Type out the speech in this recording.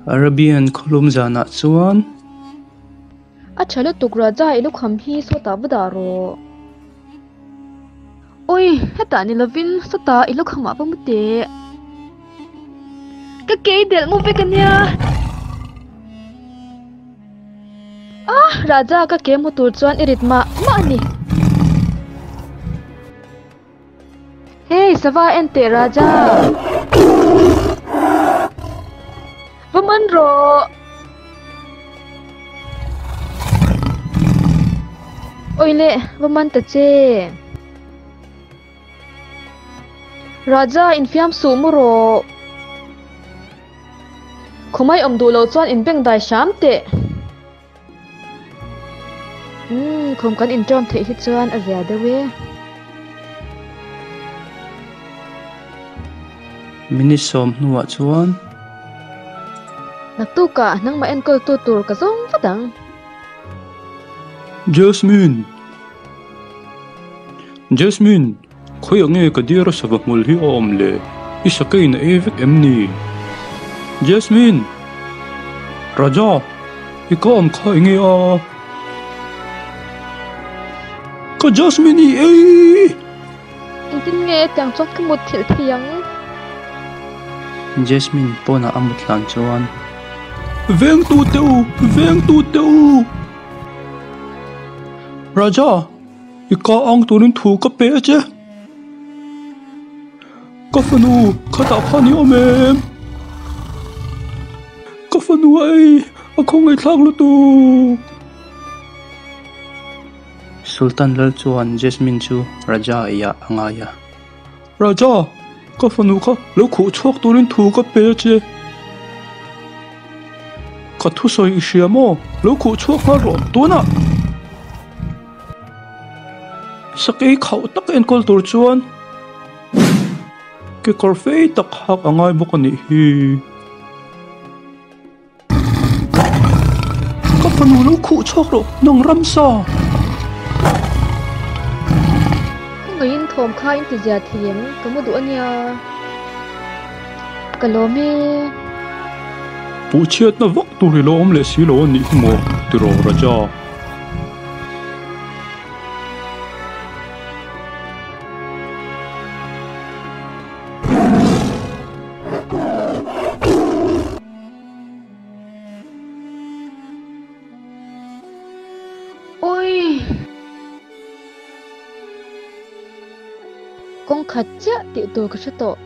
Arabian khawlum zanah chuan. A tha lutuk Raja i lukham hi sawtah va dah rawh. Oi, hetah ni lovin sawtah i lukhamah va mu teh. Ka kei delh mu vek ania. Ah, Raja ka ke mu tur chuan i rit mah mah a ni. Hey, sava en teh Raja. Va man rawh. Oi le, va man ta che. Raja, infiam suh mu rawh. Khawmai awm duh loh chuan inbengdai hram teh. Umm, khum kan inṭawm theih hi chuan a zia deuh e. Minute sawm hnuah chuan. Naktukah nangmah enkawltu tur ka zawng vat ang. Jasmine! Jasmine! Khawiah nge ka diara sava hmul hi a awm le? I sakeiin a ei vek em ni? Jasmine! Raja! I ka awm kha enge a? Ka Jasmine i ei! Engtin nge tiang chuan ka mut thilh thei ang? Jasmine pawnah a mut hlan chuan. Vengtu teh u! Vengtu teh u! Raja! I ka ang turin thu ka pe a che. Ka fanu khatah khan i awm em? Ka fanu ei, a khawngaihthlak lutuk. Sultan lal chuan Jasmine chu Raja eiah a ngai a. Raja, ka fanu kha lo khuh chhuak turin thu ka pe a che. Ka thusawi i hria maw? Lo khuh chhuak nghal rawh tunah. Sakei khauh tak enkawl tur chuan kekawr fei tak hak a ngai bawk a nih hi. Ka fanu lo khuh chhuak rawh nang ramsa. Ka ngaiin thawm kha in ti zia thei em? Ka mu duh a nia. Ka lawm e. Puhchhiatna vak tur i lo awm leh si lo a nih hi maw tiraw Raja? Oi! Kawng khat chiah tih tur ka hre tawh.